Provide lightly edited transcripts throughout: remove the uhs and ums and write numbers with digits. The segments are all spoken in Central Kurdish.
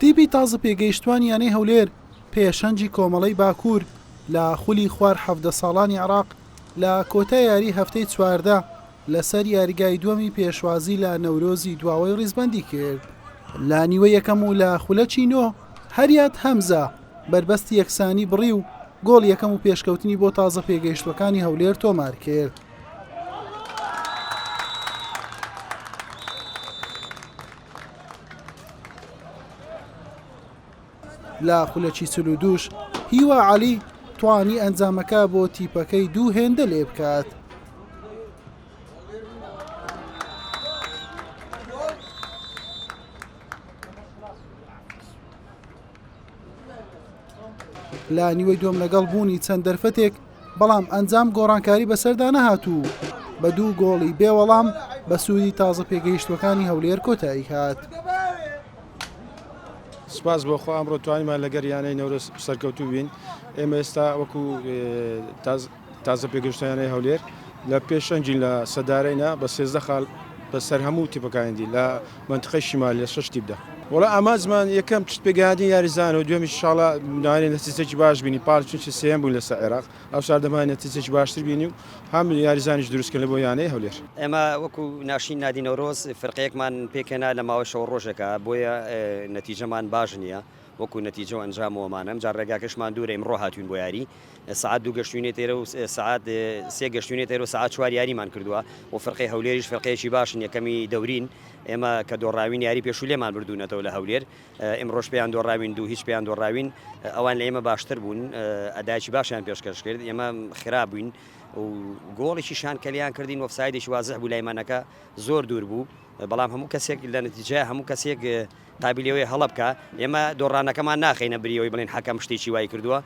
تیپی تازە پێگەیشتوانی یانەی هەولێر پێشەنگی کۆمەڵەی باکوور لە خولی خوار 17 ساڵانی عێراق لە کۆتا یاری هەفتەی 14 لەسەر یاریگای دووەمی پێشوازی لە نەورۆزی دواوەی ڕیزبەندی کرد. لە نیوەی یەکەم و لە خولەکی نۆ هەریاد هەمزە بەربەستی یەکسانی بڕی و گۆڵی یەکەم و پێشکەوتنی بۆ تازە پێگەیشتووەکانی هەولێر تۆمار کرد. لە خولەکی 42 هیوا عەلی توانی ئەنجامەکە بۆ تیپەکەی دوو هێندە لێ بکات. لە نیوەی دووەم لەگەڵ بوونی چەند دەرفەتێک بەڵام ئەنجام گۆڕانکاری بەسەردا نەهات و بە دوو گۆڵی بێوەڵام بە سوودی تازە پێگەیشتوەکانی هەولێر کۆتایی هات. سپاس بۆ خوا ئەمڕۆ توانیمان لەگەر یانەی نەورۆز سەرکەوتوو بین ئێمە ئێستا وەکو تازە پێگەشتیانەی هەولێر لە پێشەنگین لە سەدارەینە بە 13 خاڵ بەسەر هەموو تیپەکانی دی لە منتقەی شیمال لە شەش تیپدا وەڵا ئامانجمان یەکەم چت پێگەیاندنی یاریزان و دوێمیش شاڵە ناوێ نەتیجەکی باش بینی پار چونکی سێیەم بووین لەسەر عێراق ئەو سار دەمانێت نەتیجەکی باشتر بینی و هەم یاریزانیش دروستکردن بۆ یانەی هەولێر. ئێمە وەکو ناشین نادی نەورۆز فرقەیەکمان پێکهێنا لە ماوەی شەو ڕۆژێکا بۆیە نەتیجەمان باش نییە وەکو نەتیجە و ئەنجام و ئەمانە ئەمجار ڕێگاکەشمان دوورە ئیمڕۆ هاتوین بۆ یاری سەعات دوو گەشتوینێت ئێرە و سەعات سێ گەشتوینێت ئێرە و سەعات چوار یاریمان کردووە و فرقەی هەولێریش فرقەیەکی باشن یەکەمی دەورین ئێمە کە دۆڕاوین یاری پێشوو لێمان بردوونەتەوە لە هەولێر ئیمڕۆش پێیان دۆڕاوین دوو هیچ پێیان دۆڕاوین ئەوان لە ئێمە باشتر بوون ئەدایکی باشیان پێشکەش کرد ئێمە خراپ بووین و گۆڵێکیشان کە لێیان کردین ئۆفسایدێکی وازح بوو لای مانەکە زۆر دوور بوو بەڵام هەموو کەسێک لە نەتیجە هەموو کەسێک قابلی ئەوەیە هەڵە بکا ئێمە دۆڕانەکەمان ناخەینە بریەوەی بڵێن حەکەم شتێکی وای کردووە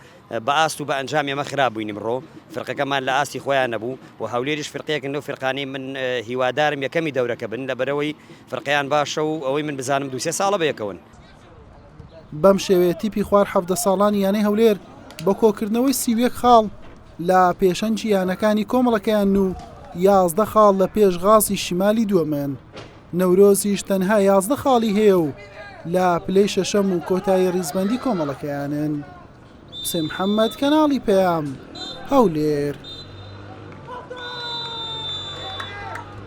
بە ئاست و بە ئەنجام ئێمە خراپ بووین ئمڕۆ فرقەکەمان لە ئاستی خۆیان نەبوو و هەولێریش فرقەیەکن لەو فرقانەی من هیوادارم یەکەمی دەورەکە بن لەبەرئەوەی فرقەیان باشە و ئەوەی من بزانم دوو سێ ساڵە بەیەکەوەن. بەم شێوەیە تیپی خوار 17 ساڵانی یانەی هەولێر بە کۆکردنەوەی 31 خاڵ لە پێشەنگی یانەکانی کۆمەڵەکەیان و 11 خاڵ لە پێش غازی شیمالی دووەمن. نەورۆزیش تەنها 11 خاڵی هەیە و لە پلەی شەشەم و کۆتایی ریزبەندی کۆمەڵەکەیانن. حوسێن محەممەد، کەناڵی پەیام، هەولێر.